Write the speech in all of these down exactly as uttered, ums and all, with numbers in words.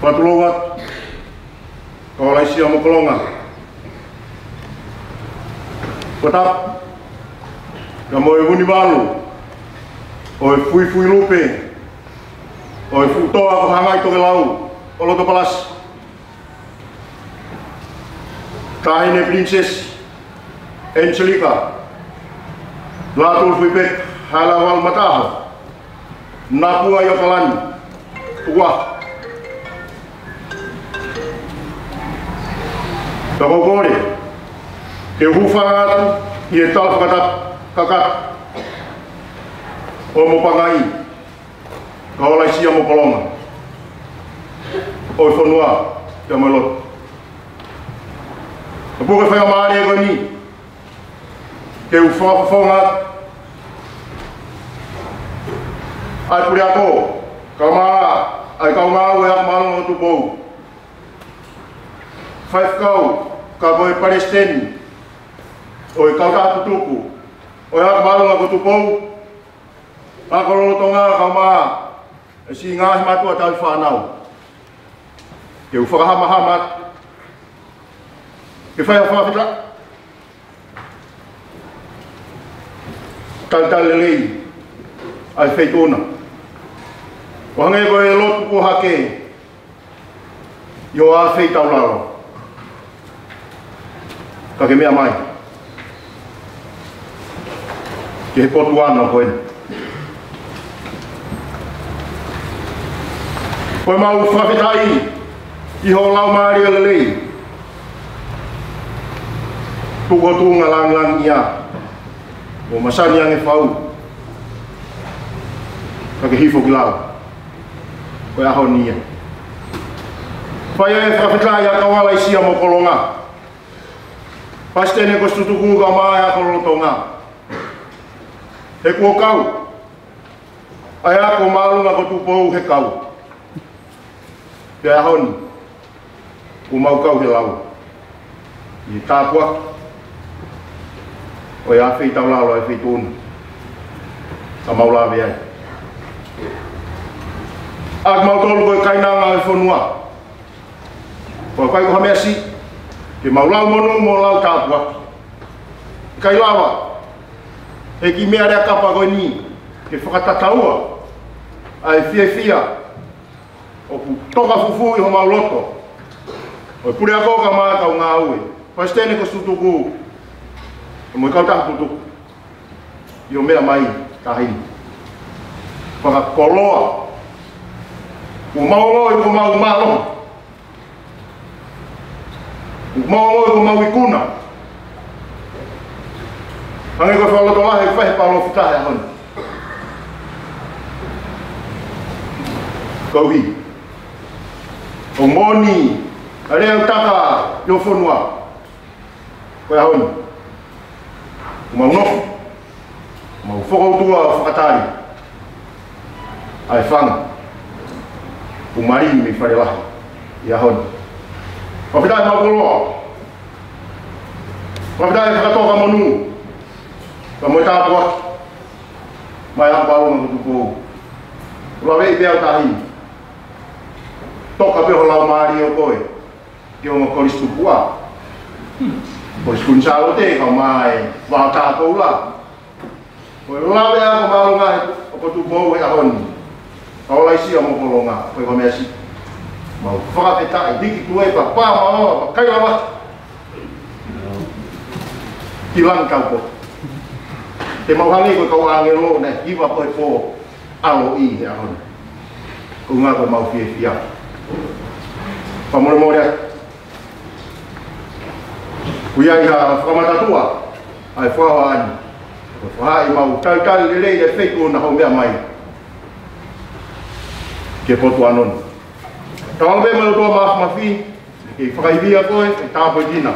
Fakatulou atu, kau Laisia mo Kolonga. Ko Tapu, ka mo e Vunivalu ʻo e Fuifui Lupe ʻo e Fuʻu Toa ko Hangai Tokelau ʻo Lotopalasi. Taʻahine Pilinisesi Angelika Lātūfuipeka Haʻelaualu Mataʻaho, Napua ʻi ʻAokalani, ua. Ka ʻoku ou kole ke u hūfanga atu ʻi he tala fakatapu kakato ʻo Mopangai, kau Laisia mo Kolonga ʻo e fonua pea mo e lotu. Ka puke faingamālie ko eni ke u fakafofonga atu ʻa e puleako, kae ʻumaʻā ʻa e kau ngāue ʻa e Ako Māʻolunga ko Tupou, faifekau, ka ko e palesiteni ʻo e kautaha tutuku ʻo e Ako Māʻolunga ko Tupou, Ako Lolotonga, kae ʻumaʻā e siʻi ngaahi mātuʻa tauhi fānau. Ke u fakahamahama atu ke fai ha fakafetaʻi, talitali lelei ʻa e feituʻu na. ʻO hangē ko e lotu ko ē hake ʻi hoʻo ʻafeitaulalo, ka ke meʻa mai ki he potu ano ko eni. Ko ʻemau fakafetaʻi ʻi hoʻo laumālie lelei, tuku ho tuʻunga lāngilangiʻia ʻo masani ange fau, ka ke hifo ki lalo. Ko e ʻaho ni ia. Fai e fakafetaʻi ʻa kau Laisia mo Kolonga, palesiteni ko Situtuku kae ʻumaʻā e Ako Lolotonga, he kuo kau ʻa e Ako Māʻolunga ko Tupou he kau. Pea ʻaho ni kuo mau kau he lau ʻi he tāpuaki ʻo e ʻafeitaulalo ʻa e feituʻu na, ka mau lave ai. ʻA kimautolu ko e kainanga ʻo e fonua, ʻoku ʻikai ko ha meʻa siʻi ke mau lau monū mo lau tāpuaki. ʻIkai lava ʻe he kiʻi meʻa lea kapa ko eni ke fakatataua ʻa e fiefia ʻoku toka fufū ʻi homau loto, ʻo e puleako kae ʻumaʻā e kau ngāue, palesiteni ko Situtuku, mo e kautaha tutuku, ʻi hoʻo meʻa mai taʻahine. Fakakoloa. Kuo mau ongoʻi kuo mau mālohi. Kuo mau ongoʻi kuo mau ikuna. Hangē ko e fakalotolahi ʻoku fai ʻe he palōfita he ʻaho ni. Koeʻuhi ko e moʻoni ʻa e lea ʻoku taka ʻi ho fonua. Ko e ʻaho ni kuo mau nofo, mau fokoutua ʻo fakatali ʻa e fanga ʻoku mali mei Fale Lahi ʻi he ʻaho ni. Fakafetaʻi mau koloa. Fakafetaʻi fakatoka monū ka mo e tāpuaki mei he Ako Māʻolunga ko Tupou. Lave ʻi pea tahi. Toka pē ho laumālie ʻo koe ki he ongo kolisi tupuʻa, Kolisi Kuini Sālote, kae ʻumaʻā e Vahaʻa Koula. Ko e lave ʻa e Ako Māʻolunga ʻo Tupou he ʻaho ni, kau Laisia mo Kolonga, ʻoku ʻikai ko ha meʻa siʻi. Mau fakafetaʻi, hiki tuʻa e papa, mau pea ʻikai lava ki langi taupotu. Te mau hangē ko e kau ʻāngelo naʻe hiva ko e pō ʻaloʻi he ʻaho ni. Ko e ʻuhinga ko ʻemau fiefia. Fakamolemole atu. ʻOku ʻi ai ha fakamatatua ʻa e fakahoa ni. Ko e fakahoa ʻemau talitali lelei e feituʻu na hoʻo meʻa mai ki he potu ano ni. Tau ʻalu pē mo e ʻOtua Māfimafi, ke fakaivia koe, ke tāpuekina.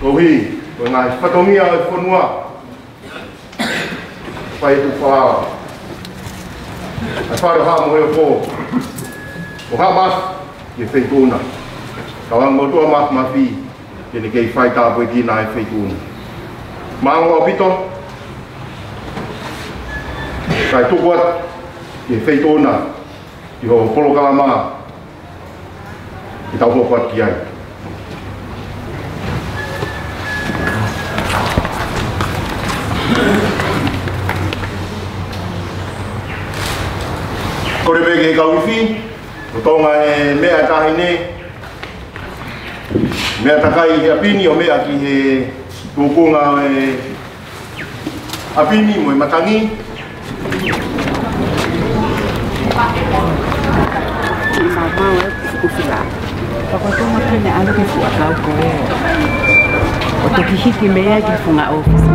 Koeʻuhi ko e ngaahi fatongia ʻo e fonua, fai e tufa, ʻa e fale ʻo Haʻa Moheofo, ʻo Haʻa Mafi, ki he feituʻu na. Tauange mo e ʻOtua Māfimafi ke ne kei fai tāpuekina e feituʻu na. Mālō ʻaupito, kae tuku atu ki he feituʻu na, ki hoʻo polokalama Ke tau hoko atu ki ai. Kole pē ki he kau ifi, ʻo Tonga e meʻa taʻahine, meʻa takai he ʻapi ni ʻo meʻa ki he tukunga e ʻapi ni mo e matangi. Kiʻi maumau e ʻufila. Pea ko e konga pē naʻe ʻalu ki he fuʻu ʻakau ko ē. ʻO toki hiki mei ai ki he funga ʻōfisi.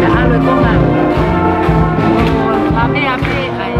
Naʻe ʻalu e konga. ʻO, ʻa pē, ʻa pē, ʻai.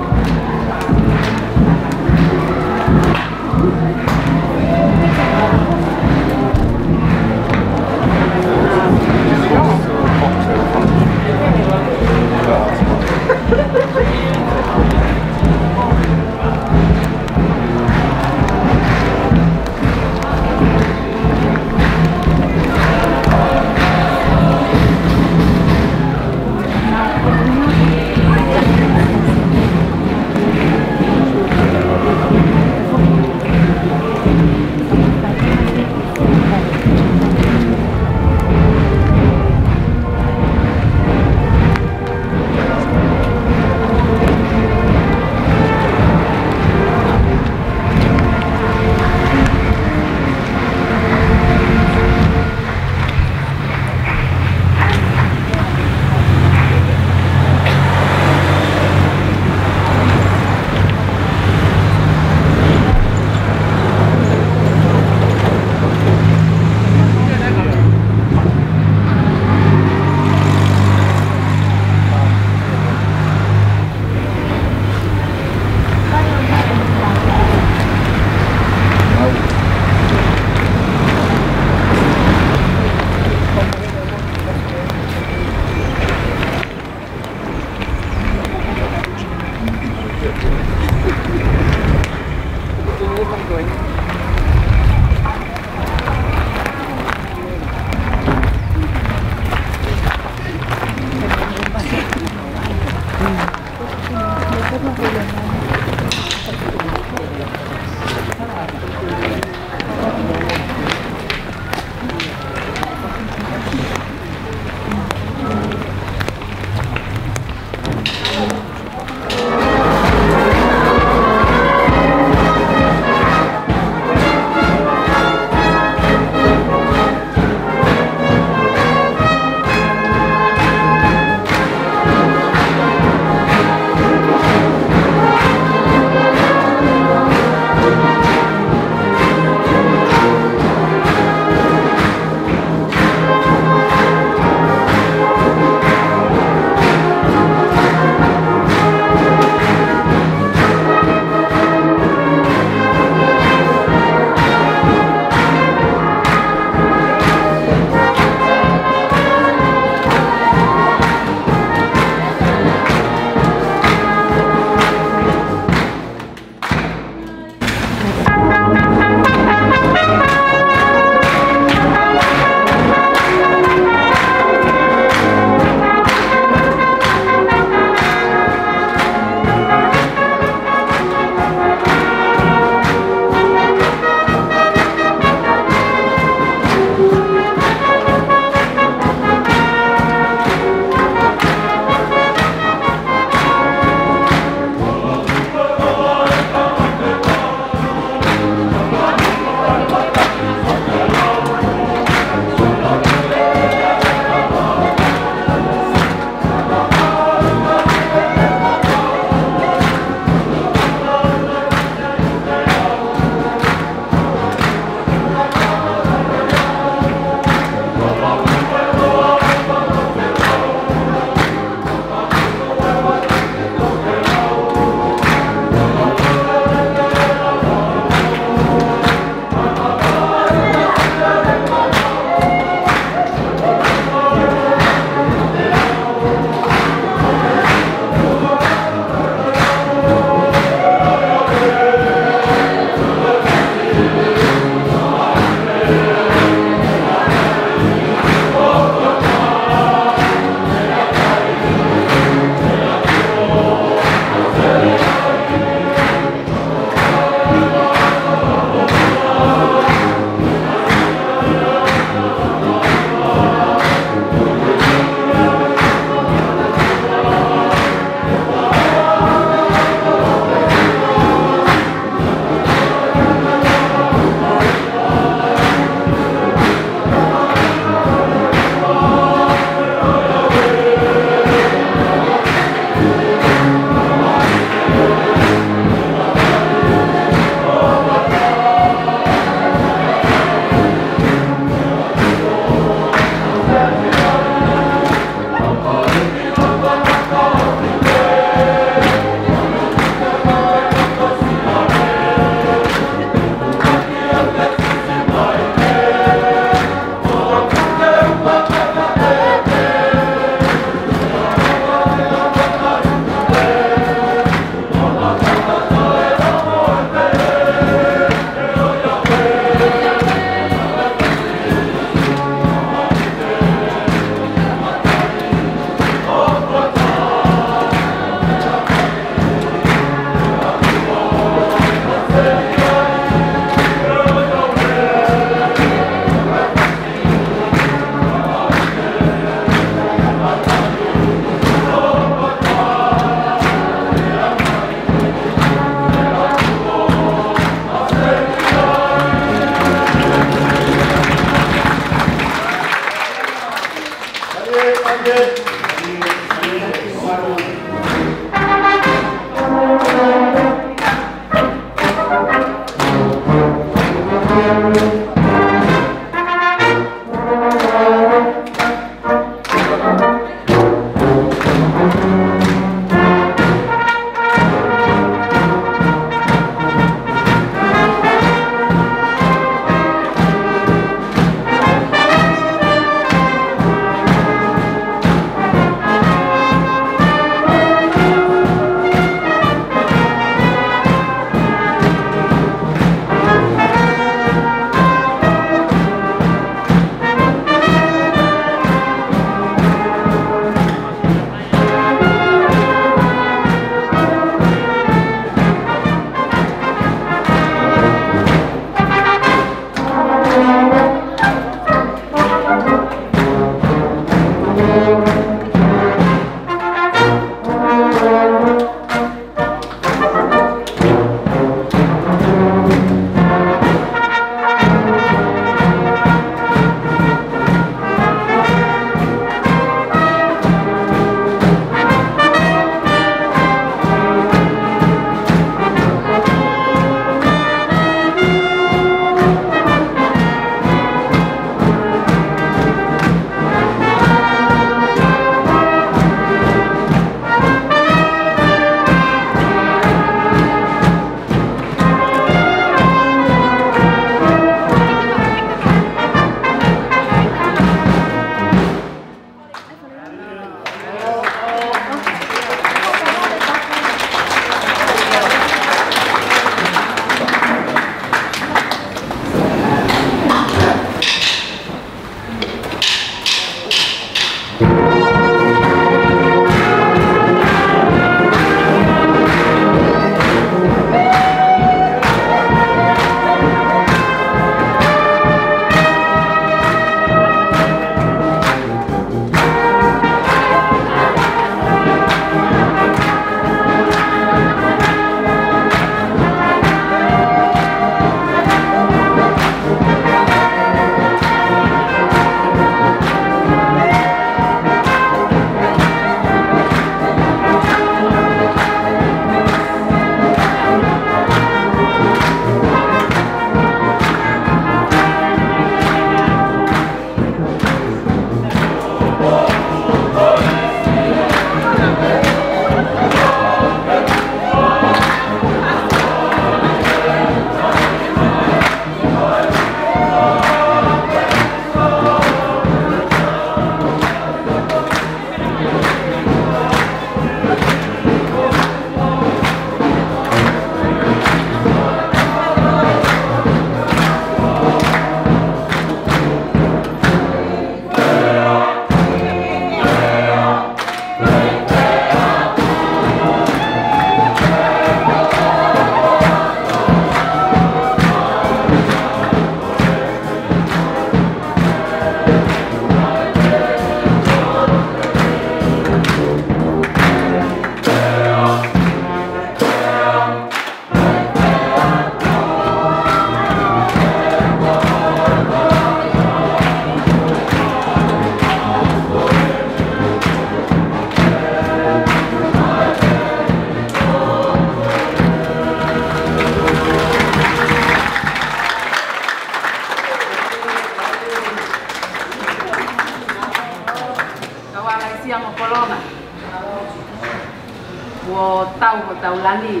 Kuo tau, kuo tau lani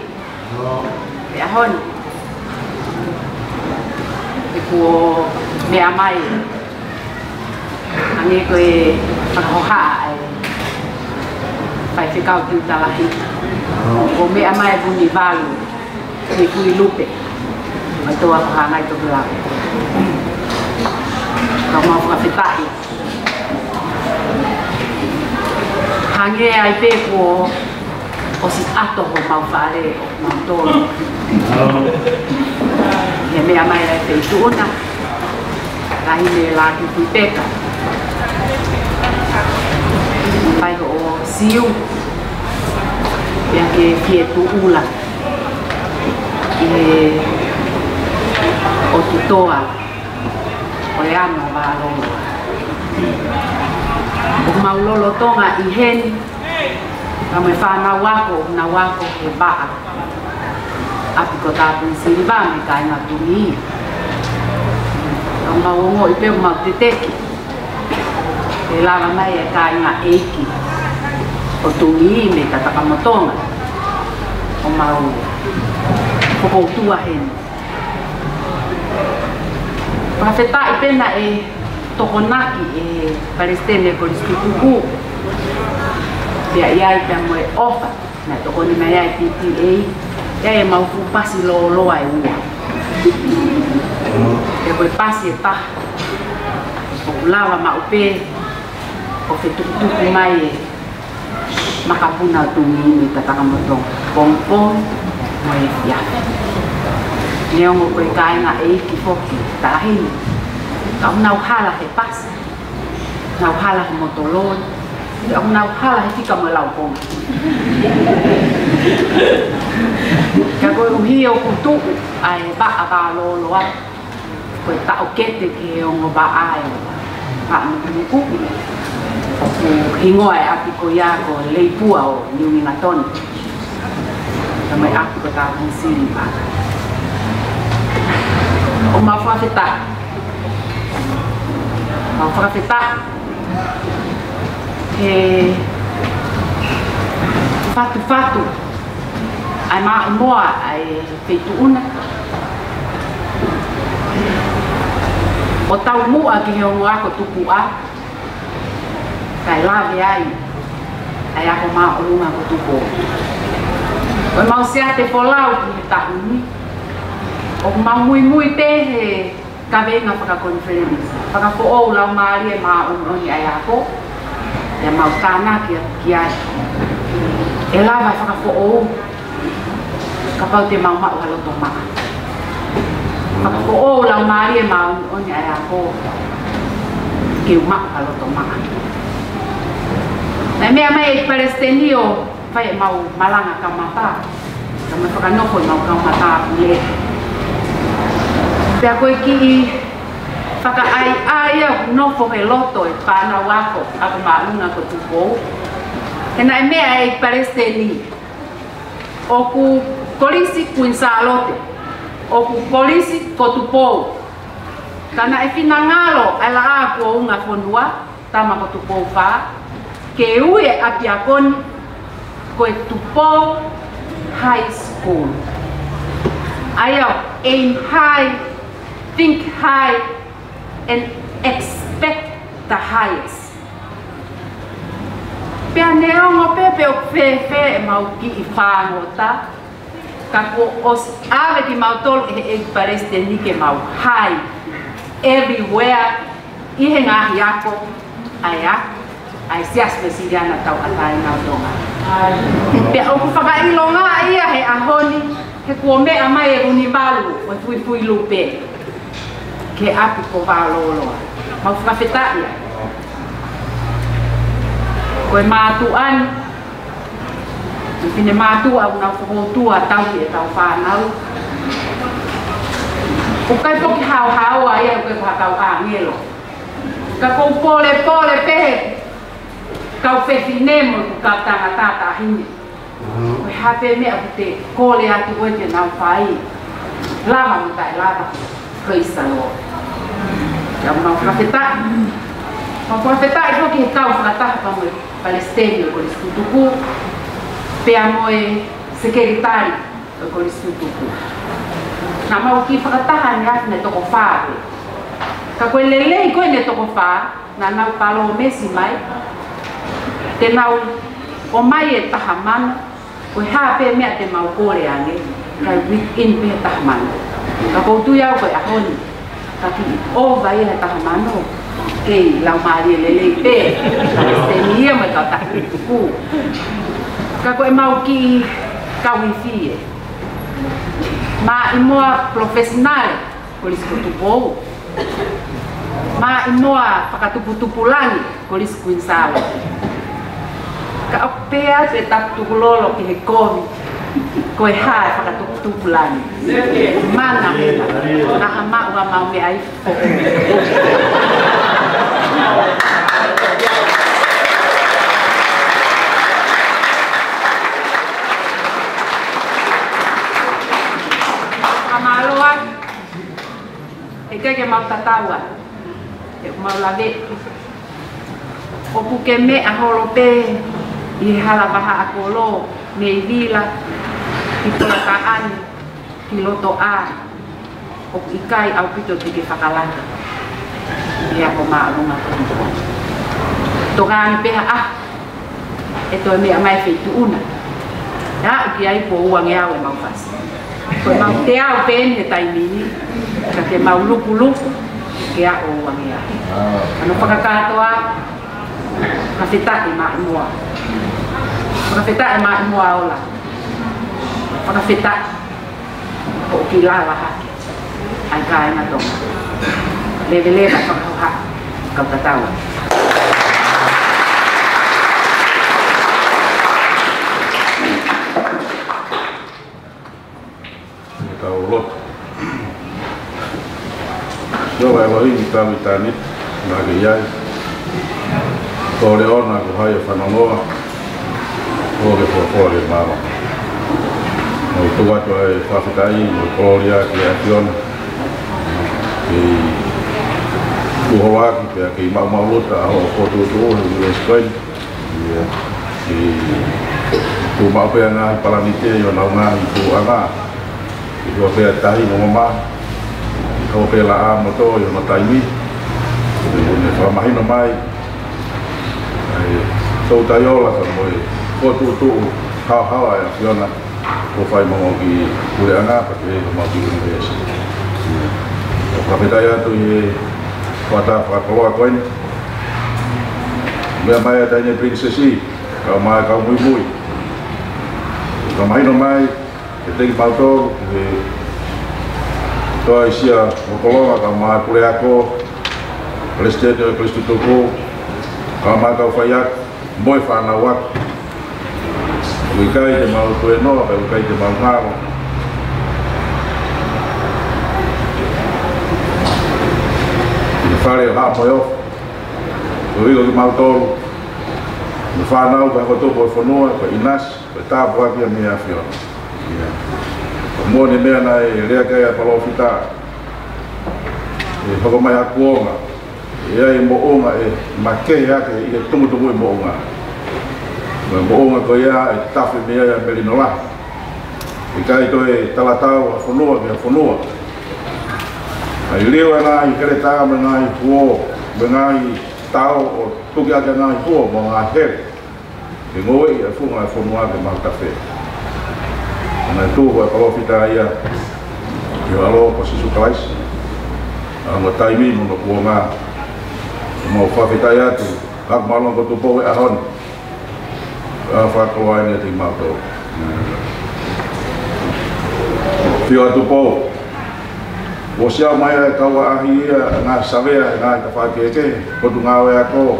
he ʻaho ni. He kuo meʻa mai, hangē ko e fakahohaʻa ʻa e Faifekau Tiuta Lahi, kuo meʻa mai Vunivalu Fuifuilupe, ʻa e toa ko Hangaitokelau. Ka mau fakafetaʻi. Hangē ai pē kuo ʻosi ʻato homau fale ʻo mautolu. He meʻa mai ʻa e Feituʻuna, Taʻahine Lātūfuipeka, ʻo fai hoʻo siu, pea ke fie tuʻula ʻi he ʻotu toa ʻo e ano Vālōloa. ʻOku mau lolotonga ʻi heni, ka mo e fānau ako, ʻoku nau ako he vaʻa ʻapi ko Tāpuni Siliva mei he kāinga Tungī. Ka mau ongoʻi pē ʻoku mau teteki ke lava mai e kāinga ʻeiki ʻo Tungī mei Tatakamotonga ʻo mau fokoutua heni. Fakafetaʻi pē naʻe tokonaki ʻe he Palesiteni ʻo e Kolisi Tutuku, pea ʻi ai pea mo e ʻofa naʻe tokoni mai ai e P T A, ʻi ai ʻemau fuʻu pasi lōloa ʻe ua. Pea ko e pasi ʻe taha ʻoku lava maʻu pē ʻo fetukutuku mai e makapuna ʻo Tungī mei Tatakamotonga pongipongi mo e efiafi. Neongo ko e kāinga ʻeiki foki Taʻahine, ka ʻoku nau hala he pasi, nau hala he moto loli, ʻoku nau hala he fika mo e laukonga. Ka koeʻuhi ʻoku tuʻu ʻa e vaʻa Vālōloa ko e taʻokete ki he ongo vaʻa ʻo e Vaʻa Nukunuku, ʻoku hingoa e ʻapi ko ia ko Leipua ʻo Niuingatoni, ka mo e ʻapi ko Tāpuni Siliva. ʻOku mau fakafetaʻi. Mau fakafetaʻi he fatufatu ʻa e maʻimoa ʻa e Feituʻuna ʻo taumuʻa ki he ongo ako tupuʻa, kae lave ai ʻa e ako māʻolunga ko Tupou. Ko ʻemau siate folau ki he taʻu ni, ʻoku mau muimui pē he kaveinga fakakonifelenisi, fakafoʻou laumālie māʻoniʻoni ʻa e ako, pea mau tānaki atu ki ai. ʻE lava e fakafoʻou kapau te mau maʻu ha loto maʻa. Fakafoʻou laumālie māʻoniʻoni ʻa e ako ke u maʻu ha loto maʻa. Naʻe meʻa mai e Palesiteni ʻo fai ʻemau malanga kamata, ka mau fakanofo ʻemau kamata pule. Pea ko e kiʻi fakaʻaiʻai ia ʻoku nofo he loto e fānau ako, ako māʻolunga ko Tupou, he naʻe meʻa e Palesiteni, ʻoku Kolisi Kuini Sālote, ʻoku Kolisi ko Tupou. Ka naʻe finangalo ʻa e Laʻā kuo Ungafonua, Tama ko Tupou Fā, ke ui e ʻapiako ni ko e Tupou High School. ʻA ia, aim high, think high, and expect the highest. Pea neongo pē pe ʻoku fēfē ʻemau kiʻi fāngota, ka kuo ʻosi ʻave kimautolu ʻe he ʻEiki Palesiteni ke mau high everywhere, ʻi he ngaahi ako ʻa e ako ʻa e Siasi Uēsiliana Tauʻatāina ʻo Tonga. Pea ʻoku fakaʻilonga ia he ʻaho ni, he kuo meʻa mai e Vunivalu ʻo e Fuifuilupe ki he ʻapi ko Vālōloa. Mau fakafetaʻi ai. Ko e mātuʻa ni, mo e finemātuʻa ʻoku nau fokoutua tauhi ʻetau fānau. ʻOku ʻikai foki haohaoa ia, ʻoku ʻikai ko ha kau ʻāngelo. Ka ʻoku ou pōlepole pē he kau fefine mo e kau tangata taʻahine. Ko e hā pē meʻa ʻoku te kole atu koe ke nau fai, lava mo taʻe lava, praise the Lord. Pea mau fakafetaʻi. Mau fakafetaʻi foki he kau fakataha pea mo e Palesiteni ʻo e Kolisi Tutuku, pea mo e sekelitali ʻo e Kolisi Tutuku. Naʻa mau kiʻi fakataha ʻi he efiafi ʻe toko fā pē. Ka ko e lelei ko ē ʻe toko fā, naʻa nau palōmesi mai te nau ʻomai e taha mano, ko e hā pē meʻa te mau kole ange, kae within pē taha mano. Ka ʻoku ou tui au ko e ʻaho ni, ka kiʻi ʻova ia he taha mano, kei laumālie lelei pē, ka se ni ia mo e kau tangata tuku. Ka ko e mau kiʻi kau ifi ē. Maʻimoa professional, Kolisi ko Tupou. Maʻimoa fakatuputupulangi, Kolisi Kuini Sālote. Ka ʻoku pehē atu e tapu tukulolo ki he kovi, ko e hā e fakatuputupulangi? Mana mena, naʻa mau ʻomai e meʻa ʻi foʻou. Fakamālō atu. ʻIkai ke mau tatau ai. ʻOku mau lave. ʻOku ke meʻa holo pē ʻi he hala vahaʻa kolo, mei Vila, ki Polataʻane, ki Lotoʻā. ʻOku ʻikai ʻaupito te ke fakalaka ʻi he ako māʻolunga ko Tupou. Tokanga pē ha ʻaho ʻe toe meʻa mai e feituʻu na. Naʻa ʻoku ʻi ai kuo uangeau e mau fasi. Ko e mau teau pē eni he taimi ni, ka ke mau lukuluku ke aʻu uangeau. Ano fakakātoa, fakafetaʻi Maʻimoa. Fakafetaʻi Maʻimoa ola. Fakafetaʻi. ʻOku kiʻi lava hake ʻa e kāinga Tonga. Leveleva fakahoha, kau tatau. Tau lotu. Sihova ʻElohi, ʻi he tau ʻitāniti naʻa ke ʻi ai. Ko e leʻo naʻa ke haʻi ʻo fanongoa, ʻo ke fua fua ke mālō. Mo tuku atu ʻa e fakafetaʻi mo e kolōlia ki he ʻAfiona. Ke tuʻu holo ʻaki pea ke maʻumaʻuluta ʻa hoʻo fokotuʻutuʻu he ʻiuesi ko eni. ʻIo, ʻi he tuʻu maʻu pē ʻa e ngaahi palani ʻi hoʻo ngaahi tuʻunga. ʻI hoʻo pē tahi mo mamahi, ʻi hoʻo pē laʻā mo tō ʻi hono taimi. ʻI hono fakamahino mai ʻa e toutai ola ka mo e fokotuʻutuʻu haohaoa ʻa e ʻAfiona. Ko e fai mo e kiʻi puleʻanga, pea ke mo e kiʻi ʻunivēsi. ʻOku fakafetaʻi atu ʻi he fakataha fakakoloa ko eni. Meʻa mai ʻa e taʻahine pilinisesi, kae ʻumaʻā e kau muimui. Fakamahino mai kiate kimautolu, ʻe toe ʻi ai siʻa mokolonga, kae ʻumaʻā e puleako, palesiteni ʻo e Kolisi Tutuku, kae ʻumaʻā e kau faiako, mo e fānau ako. ʻOku ʻikai te mau tuēnoa, pea ʻoku ʻikai te mau ngalo. ʻI he fale ʻo Haʻa Moheofo, ʻoku ʻi ai kimautolu, mo e fānau, pea ko e tupu ʻo e fonua, ko e ʻinasi, ko e tāpuaki ia mei he ʻAfiona. ʻIo. Ko e moʻoni e meʻa naʻe lea ki ai ʻa e palōfita, ʻe hoko mai ha kuonga, ʻe ʻi ai e moʻunga ʻe makehe hake ʻi he tumutumu ʻi moʻunga. Mo e moʻunga ko ia ʻe tafe mei ai ʻa e melino lahi. ʻIkai toe talatau ha fonua ki ha fonua. ʻA e liliu ʻa e ngaahi heletā mo e ngaahi huo, mo e ngaahi tao ʻo tuki ʻaki ʻa e ngaahi huo mo e ngaahi hele. Ke ngoueʻi ʻa e funga ʻo e fonua ke maʻu tafe. Naʻe tuku ʻa e palōfita ia ʻi he ʻAlo ko Sīsū Kalaisi. ʻA hono taimi mo hono kuonga. Mau fakafetaʻi atu, ʻa e māʻolunga ko Tupou he ʻaho ni. ʻA e fakakoloa eni ʻiate kimautolu. Fiu ʻa Tupou. Kuo ʻosi ʻomai ʻe he kau ʻaʻahi ia ʻa e ngaahi savea ʻi he ngaahi tafaʻaki kehekehe, potungāue ako,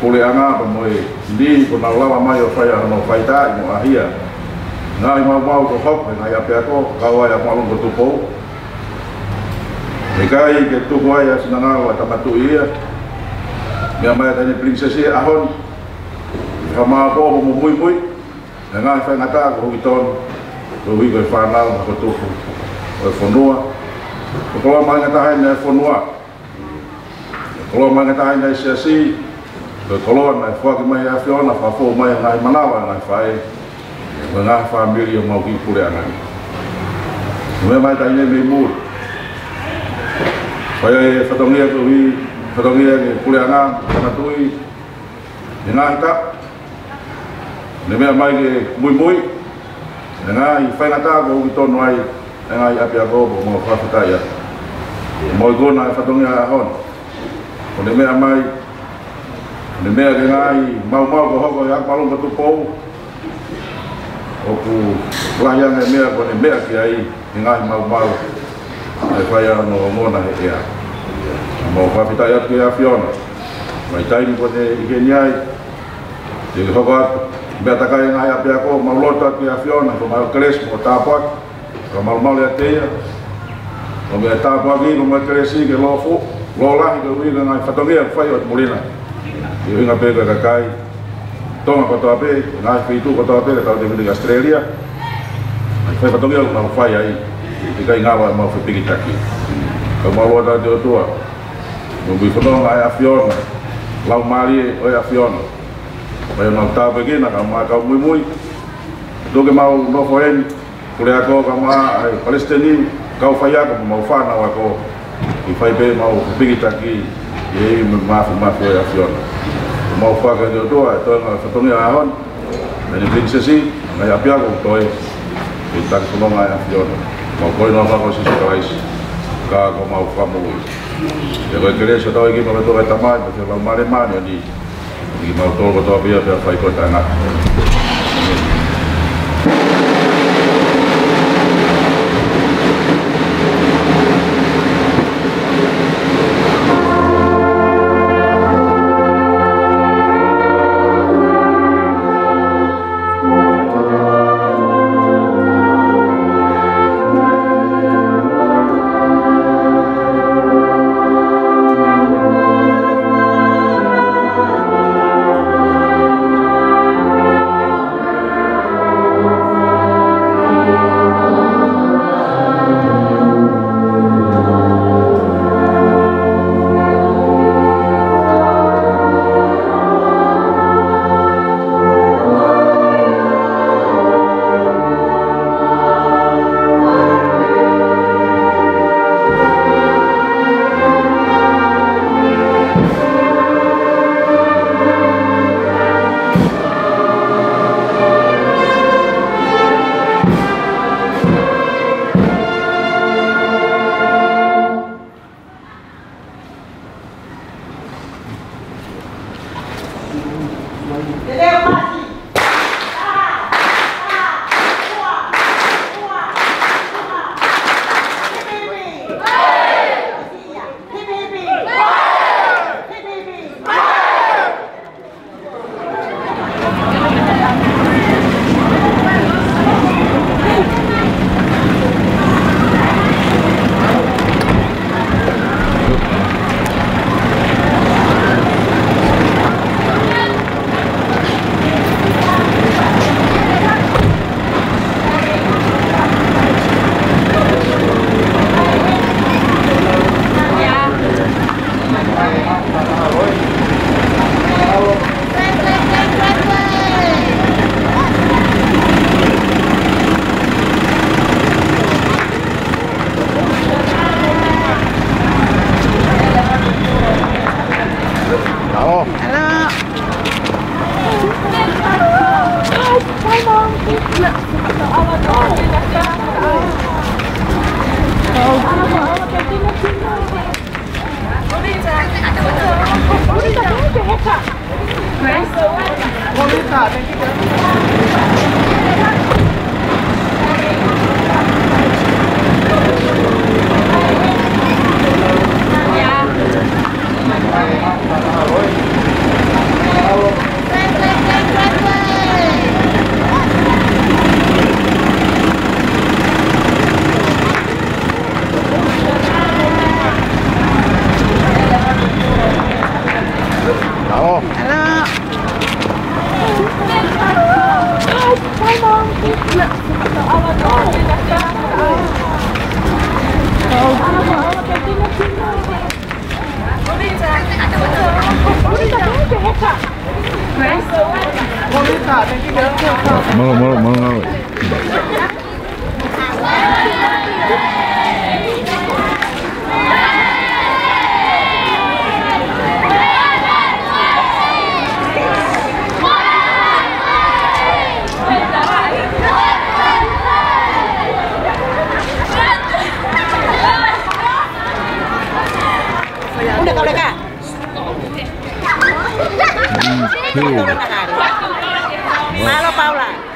puleʻanga pea mo e niʻihi kuo nau lava mai ʻo fai ʻa hono faitaaʻi mo ʻaʻahi ʻa e ngaahi maumau kuo hoko he ngaahi ʻapiako, kau ai ʻa e māʻolunga ko Tupou. ʻIkai ke tuku ai ʻa e finangalo ʻa e Tama Tuʻi ia. Meʻa mai ʻa e taʻahine pilinisesi he ʻaho ni. Fakamāʻopoʻopo mo muimui ʻa e ngaahi faingataʻa kuo hoko tonu, koeʻuhi ko e fānau mo e tupu ʻo e fonua. Ko e koloa mahuʻinga taha eni ʻa e fonua. Ko e koloa mahuʻinga taha eni ʻa e siasi. Ko e koloa naʻe foaki mai ʻe he ʻAfiona, fakafou mai ʻa e ngaahi manava ʻa e ngaahi faʻē. mo e ngaahi fāmili ʻo ʻemau kiʻi puleʻanga ni. Meʻa mai taʻahine mei muli. Fai ai e fatongia ko ē, fatongia ki he puleʻanga, tangata tui, ʻi he ngaahi taʻu. Ne meʻa mai ke muimui, ʻi he ngaahi faingataʻa kuo ʻosi tonu ai, ʻi he ngaahi ʻapiako, ʻoku mau fakafetaʻi atu. Mo e kona e fatongia ʻo e ʻaho ni. Ko ʻene meʻa mai, ne meʻa ki he ngaahi maumau kuo hoko ʻi he Ako Malu mo Tupou. ʻOku lahi ange e meʻa kuo ne meʻa ki ai, ʻi he ngaahi maumau. ʻA e fai ʻa hono ongona he ʻea. Mau fakafetaʻi atu ki he ʻAfiona. Mai taimi kuo ne ʻi heni ai. Te ke hoko atu. Meʻa takai e ngaahi ʻapiako, mau lotu atu ki he ʻAfiona, ko e maʻu kelesi mo e tāpuaki. Ka malumalu ʻiate ia. ʻO meʻa tāpuaki, ʻo meʻa kelesi ke lō fu, lō lahi koeʻuhi ko e ngaahi fatongia ʻoku fai ʻi muli na. ʻI he ʻuhinga pē ki he kakai Tonga kotoa pē, ngaahi feituʻu kotoa pē, ka tau te mini ki ʻAositelēlia. Ngaahi fai fatongia ʻoku mau fai ai, ʻikai ngalo ʻemau fepikitaki. Ka mau lotu atu ki he ʻOtua. Mo e fononga ʻa e ʻAfiona, Laumālie ʻo e ʻAfiona. Mai ʻo mau tāpuekina, ka mau kau muimui. Tuku ke mau nofo heni, Puleako kae ʻumaʻā e Palesiteni, kau faiako mo ʻemau fānau ako. ʻI he fai pē ʻemau fepikitaki, ʻi he ʻi he mafimafi ʻo e ʻAfiona. Mau fakafetaʻi ki he ʻOtua, ʻi he toenga fatongia ʻo e ʻaho ni. Mei he Pilinisesi, ngaahi ʻapiako toe. ʻI he taki fononga ʻa e ʻAfiona. Mau kole ʻi he huafa ʻo Sīsū Kalaisi. Ka ko homau Fakamoʻui. Pea ko e kelesi ʻa hotau ʻEiki mo e ʻOtua ko e Tamai, mo e Laumālie Māʻoniʻoni. ʻIo, mau tō kotoa pē ia pea fai ko e taʻengata. Mālō, mālō, mālō ngāue. Udah kau leka. Thank you. Mālō Paula.